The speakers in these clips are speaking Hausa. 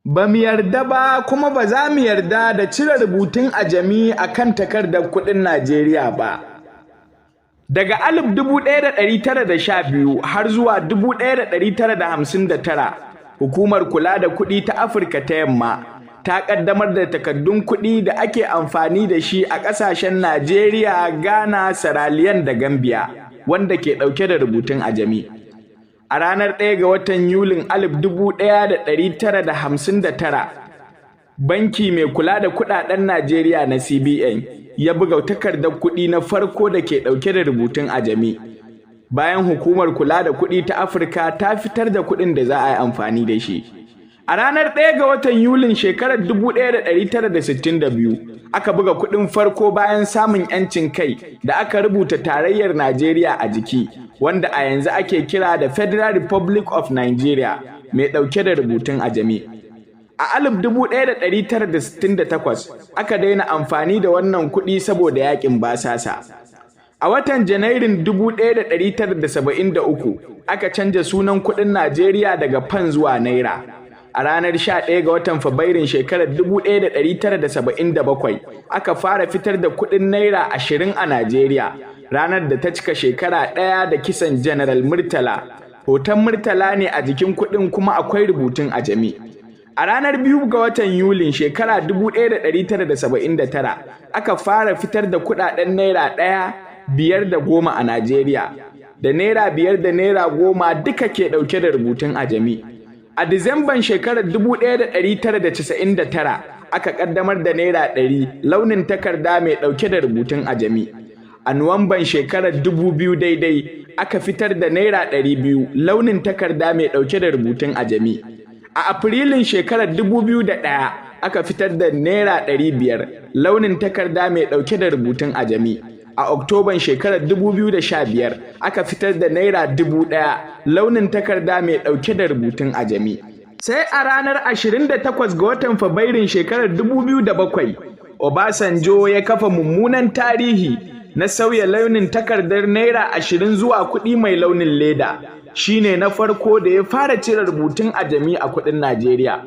Ba mu yarda ba kuma ba za mu yarda da cire rubutun Ajami a kan takardar kuɗin Najeriya ba. Daga 1912 har zuwa 1959, Hukumar Kula da Kuɗi ta Afirka ta Yamma ta ƙaddamar da takardun kuɗi da ake amfani da shi a ƙasashen Najeriya, Ghana, Sierra Leone da Gambia, wanda ke ɗauke da rubutun Ajami. A ranar 1 ga watan Yulin 1959, Banki mai kula da kuɗaɗen Najeriya na CBN ya buga takardar kuɗi na farko da ke ɗauke da rubutun Ajami, bayan Hukumar Kula da Kuɗi ta Afirka ta fitar da kuɗin da za a yi amfani da shi. A ranar 1 ga watan Yulin shekarar 1962 aka buga kuɗin farko bayan samun 'yancin kai da aka rubuta Tarayyar Najeriya a jiki, wanda a yanzu ake kira da Federal Republic of Nigeria, mai ɗauke da rubutun Ajami. A 1968 aka daina amfani da wannan kuɗi saboda yaƙin basasa. A watan Janairun 1973 aka canja sunan kuɗin Najeriya daga Fan zuwa Naira. A ranar 11 ga watan Fabrairun shekarar 1977 aka fara fitar da kuɗin Naira 20 a Najeriya, ranar da ta cika shekara ɗaya da kisan General Murtala. Hoton Murtala ne a jikin kuɗin, kuma akwai rubutun Ajami. A ranar 2 ga watan Yulin shekara 1979 aka fara fitar da kuɗaɗen Naira 1, 5 da 10 a Najeriya. Da Naira 5 da Naira 10 duka ke ɗauke da rubutun Ajami. A Disamban shekarar 1999 aka ƙaddamar da Naira 100 launin takarda mai ɗauke da rubutun Ajami. A Nuwamban shekarar 2000 daidai aka fitar da Naira 200 launin takarda mai ɗauke da rubutun Ajami. A Afrilun shekarar 2001 aka fitar da Naira 500 launin takarda mai ɗauke da rubutun Ajami. A Oktoban shekarar 2015 aka fitar da Naira 1000 launin takarda mai ɗauke da rubutun Ajami. Sai a ranar 28 ga watan Fabrairun shekarar 2007, Obasanjo ya kafa mummunan tarihi na sauya launin takardar Naira 20 zuwa kuɗi mai launin leda. Shi ne na farko da ya fara cire rubutun Ajami a kuɗin Najeriya.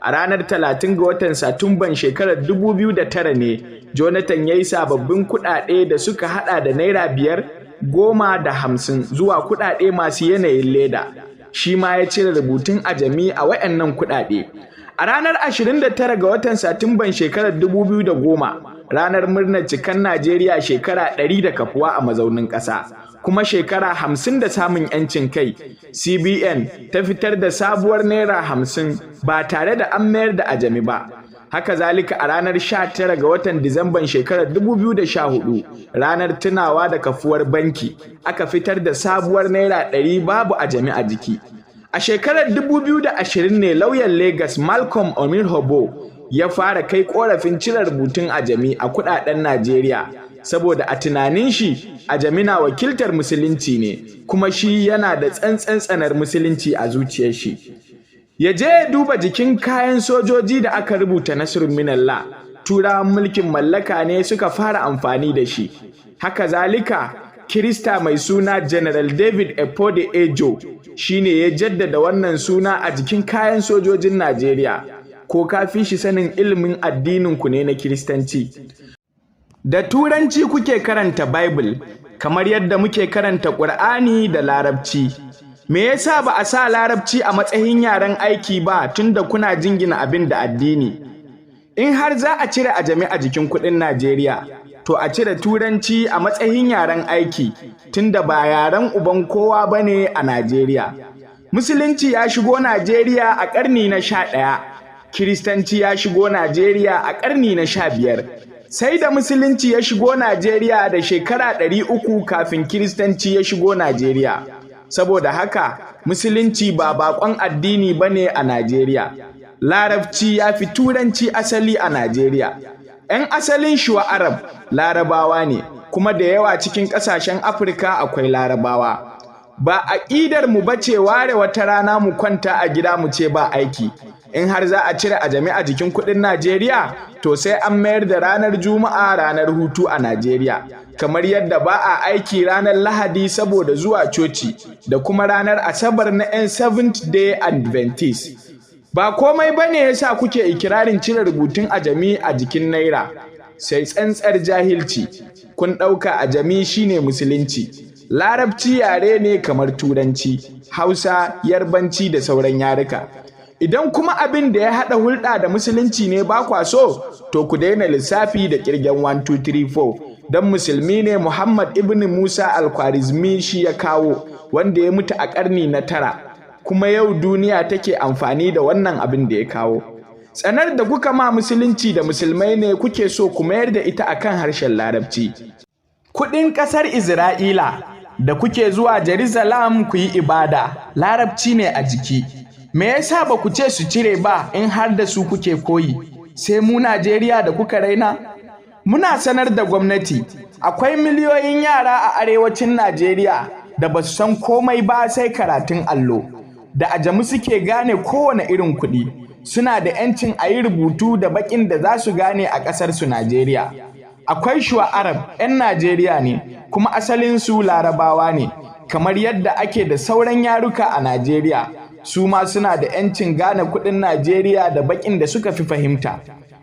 A ranar 30 ga watan Satumban shekarar 2009 ne Jonathan ya yi sababbin kuɗaɗe da suka haɗa da Naira 5, 10 da 50 zuwa kuɗaɗe masu yanayin leda. Shi ma ya cire rubutun Ajami a waɗannan kuɗaɗe. A ranar 29 ga watan Satumban shekarar 2010, ranar murnar cikan Najeriya shekara 100 da kafuwa a mazaunin ƙasa, kuma shekara 50 da samun 'yancin kai, CBN ta fitar da sabuwar Naira 50 ba tare da an mayar da Ajami ba. Haka zalika, a ranar 19 ga watan Disamban shekarar 2014, ranar tunawa da kafuwar banki, aka fitar da sabuwar Naira 100 babu Ajami a jiki. A shekarar 2020 ne lauyan Lagos Malcolm Omirhobo ya fara kai korafin cire rubutun Ajami a kudaden Najeriya, saboda a tunanin shi Ajami na wakiltar Musulunci ne, kuma shi yana da tsantsan tsanar Musulunci a zuciyar shi. Ya je ya duba jikin kayan sojoji da aka rubuta Nasrun Minallah, Turawan mulkin mallaka ne suka fara amfani da shi. Haka zalika, Kirista mai suna General David Epode Ejo shine ya jaddada wannan suna a jikin kayan sojojin Najeriya. Ko ka fi shi sanin ilimin addinin ku ne na Kiristanci? Da Turanci kuke karanta Bible, kamar yadda muke karanta Ƙur'ani da Larabci. Me yasa ba a sa Larabci a matsayin yaren aiki ba, tunda kuna jingina abin da addini? In har za a cire Ajami a jikin kuɗin Najeriya, to a cire Turanci a matsayin yaren aiki, tunda ba yaren uban kowa bane a Najeriya. Musulunci ya shigo Najeriya a ƙarni na 11, Kiristanci ya shigo Najeriya a ƙarni na 15. Sai da Musulunci ya shigo Najeriya da shekara 300 kafin Kiristanci ya shigo Najeriya. Saboda haka, Musulunci ba baƙon addini ba ne a Najeriya. Larabci ya fi Turanci asali a Najeriya. 'Yan asalin Shuwa Arab Larabawa ne, kuma da yawa cikin ƙasashen Afirka akwai Larabawa. Ba aƙidar mu bace ware wata rana mu kwanta a gida mu ce ba aiki. In har za a cire Ajami a jikin kuɗin Najeriya, to sai an mayar da ranar Juma'a ranar hutu a Najeriya, kamar yadda ba a aiki ranar Lahadi saboda zuwa coci da kuma ranar Asabar na 'yan Seventh Day Adventist. Ba komai ba ne ya sa kuke ikirarin cire rubutun Ajami a jikin Naira, sai tsantsar jahilci. Kun ɗauka Ajami shine Musulunci. Larabci yare ne kamar Turanci, Hausa, Yarbanci da sauran yaruka. Idan kuma abin da ya haɗa hulɗa da Musulunci ne ba kwa so, to ku daina lissafi da ƙirgen 1, 2, 3, 4. Don Musulmi ne Muhammad ibn Musa al-Khwarizmi shi ya kawo, wanda ya mutu a ƙarni na 9. Kuma yau duniya take amfani da wannan abin da ya kawo. Tsanar da kuka ma Musulunci da Musulmai ne kuke so ku mayar da ita akan harshen Larabci. Kuɗin ƙasar Isra'ila da kuke zuwa Jerusalem ku yi ibada, Larabci ne a jiki. Me yasa ba ku ce su cire ba in har da su kuke koyi? Sai mu Najeriya da kuka raina? Muna sanar da gwamnati, akwai miliyoyin yara a arewacin Najeriya da ba su san komai ba sai karatun allo. Da Ajami suke gane kowane irin kuɗi, suna da 'yancin a yi rubutu da baƙin da za su gane a ƙasarsu Najeriya. Akwai Shuwa Arab 'yan Najeriya ne, kuma asalinsu Larabawa ne, kamar yadda ake da sauran yaruka a Najeriya. Su ma suna da 'yancin gane kuɗin Najeriya da baƙin da suka fi fahimta.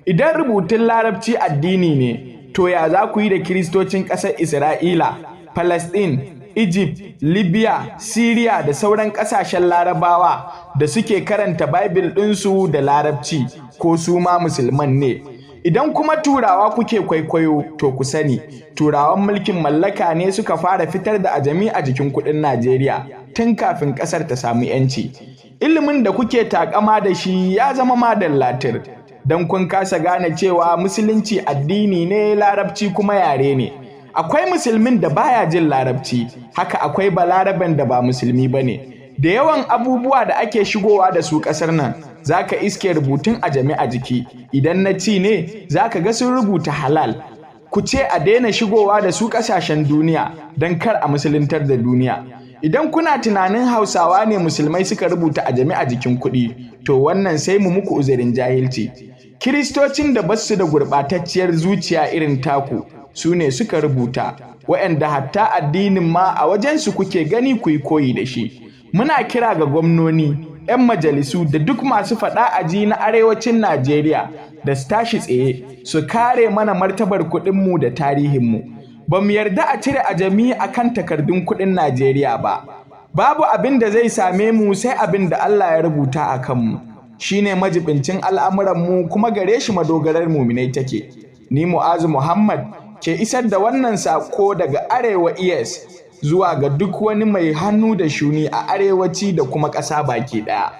Idan rubutun Larabci addini ne, to ya za ku yi da Kiristocin ƙasar Isra'ila, Palestine, Egypt, Libya, Syria da sauran ƙasashen Larabawa da suke karanta Bible ɗinsu da Larabci, ko su ma Musulman ne? Idan kuma Turawa kuke kwaikwayo, to ku sani, Turawan mulkin mallaka ne suka fara fitar da Ajami a jikin kuɗin Najeriya tun kafin ƙasar ta samu 'yanci. Ilimin da kuke takama da shi ya zama madallatir, don kun kasa gane cewa Musulunci addini ne, Larabci kuma yare ne. Akwai Musulmin da baya jin Larabci, haka akwai Balaraben da ba Musulmi ba ne. Da yawan abubuwa da ake shigowa da su ƙasar nan, za ka iske rubutun Ajami a jiki. Idan na ci ne, za ka ga sun rubuta halal. Ku ce a daina shigowa da su ƙasashen duniya don kar a musuluntar da duniya. Idan kuna tunanin Hausawa ne Musulmai suka rubuta Ajami a jikin kuɗi, to wannan sai mu muku uzurin jahilci. Kiristocin da basu da gurɓatacciyar zuciya irin taku su ne suka rubuta, waɗanda hatta addinin ma a wajensu kuke gani ku yi koyi da shi. Muna kira ga gwamnoni, 'yan majalisu da duk masu faɗa aji na arewacin Najeriya da su tashi tsaye su kare mana martabar kuɗinmu da tarihinmu. Ba mu yarda a cire Ajami a kan takardun kuɗin Najeriya ba. Babu abin da zai same mu sai abin da Allah ya rubuta a kanmu. Shi ne majibincin al'amuranmu, kuma gare shi madogarar muminai take. Ni Mu'azu Muhammad ke isar da wannan sako daga Arewa ES zuwa ga duk wani mai hannu da shuni a arewaci da kuma ƙasa baki ɗaya.